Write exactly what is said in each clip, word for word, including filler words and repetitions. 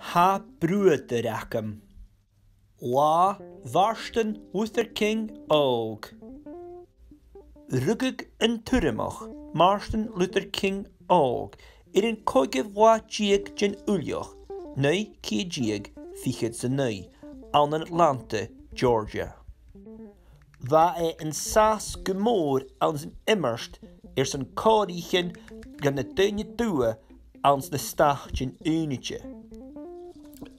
Tha bruadar agam. Là Mhàrtainn Luther King Òg. Rugadh an t-Urramach Màrtainn Luther King Òg air an còigeamh là deug den Fhaoilleach, naoi ceud deug fichead 's a naoi, ann an Atlanta, Georgia. Bha e an sàs gu mòr anns an iomairt airson còraichean dha na daoine dubha anns na Stàitean Aonaichte.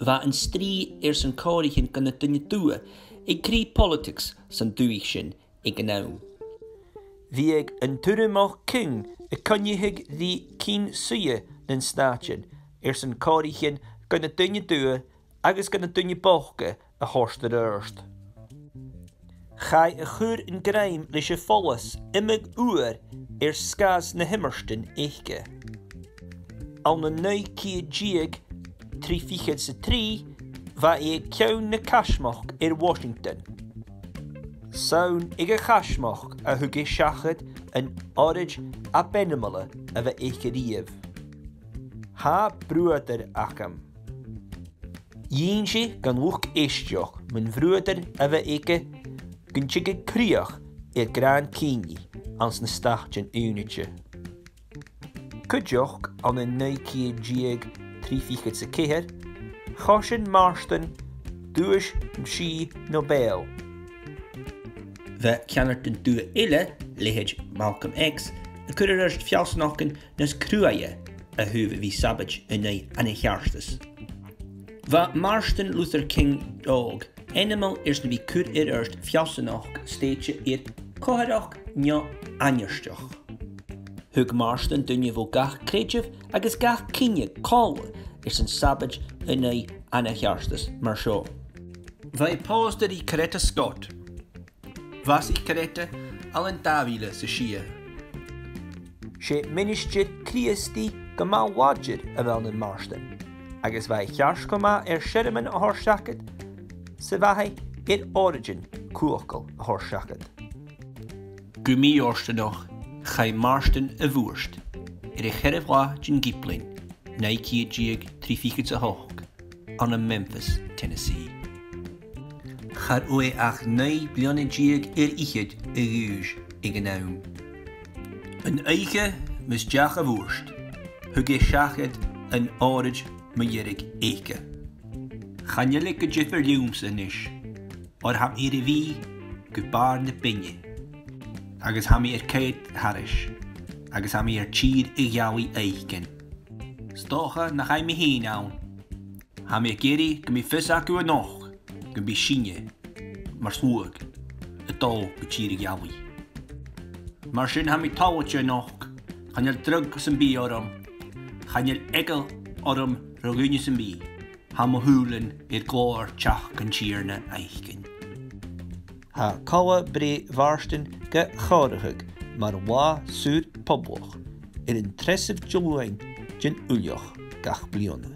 Bha an strì airson còraichean dha na daoine dubha aig cridhe poilitigs san dùthaich sin aig an àm. Bhiodh an t-Urramach King a' coinneachadh ri cinn-suidhe nan Stàitean airson còraichean dha na daoine dubha agus dha na daoine bochda a thoirt air adhart. Chaidh a chur an grèim leis a' phoileas iomadh uair air sgàth 's na h-iomairtean aige. Ann an naoi ceud deug trì fichead 's a trì, bha e aig ceann na caismeachd air Washington. 'S ann aig a' chaismeachd a thug e seachad an òraid a b' ainmeile a bh' aige a-riamh. Tha bruadar agam. Dh'inns e dhan luchd-èisteachd mun bhruadar a bh' aige gun tigeadh crìoch air gràin-cinnidh anns na Stàitean Aonaichte. Cuideachd ann an naoi ceud deug trì fichead 's a ceithir, choisinn Màrtainn Duais Sìth Nobel. Bha ceannardan dubha eile, leithid Malcolm X, a' cur air adhart feallsanachdan nas cruaidhe a thaobh a bhith sabaid an aghaidh ana-ceartais. Bha Màrtainn Luther King Òg ainmeil airson a bhith cur air adhart feallsanachd stèidhichte air comharrachd neo-ainneartach. Thug Màrtainn daoine bho gach creideamh agus gach cinneadh còmhla airson sabaid an aghaidh ana-ceartais mar seo. Bha e pòsta ri Coretta Scott. Bhàsaich Coretta ann an dà mhìle 's a sia. 'S e ministear Crìosdaidh gu math làidir a bh' ann am Màrtainn, agus bha e ceart cho math air searmon a thoirt seachad 's a bha e air òraidean cumhachdail a thoirt seachad. Gu mì-fhortanach, chaidh Màrtainn a mhurt air a' cheathramh latha den Ghiblean, naoi ceud deug trì fichead 's a h-ochd, ann am Memphis, Tennessee. Cha robh e ach naoi bliadhna deug air fhichead a dh'aois aig an àm. An oidhche mus deach a mhurt, thug e seachad an òraid mu dheireadh aige. Chan eil e gu diofar leamsa a-nis, oir tha mi air a bhith gu bàrr na beinne, agus tha mi air coimhead thairis, agus tha mi air tìr a' gheallaidh fhaicinn. 'S dòcha nach fhaigh mi fhìn ann. Tha mi ag iarraidh gum bi fios agaibh a-nochd gum bi sinne, mar sluagh, a' dol gu tìr a' gheallaidh. Mar sin tha mi toilichte a-nochd, chan eil dragh sam bith orm, chan eil eagal orm ro dhuine sam bith, tha mo shùilean air glòir teachd an Tighearna fhaicinn. Tha còmhradh Mhàrtainn ga chomharrachadh mar là saor-phoblach air an treasamh Diluain den Fhaoilleach gach bliadhna.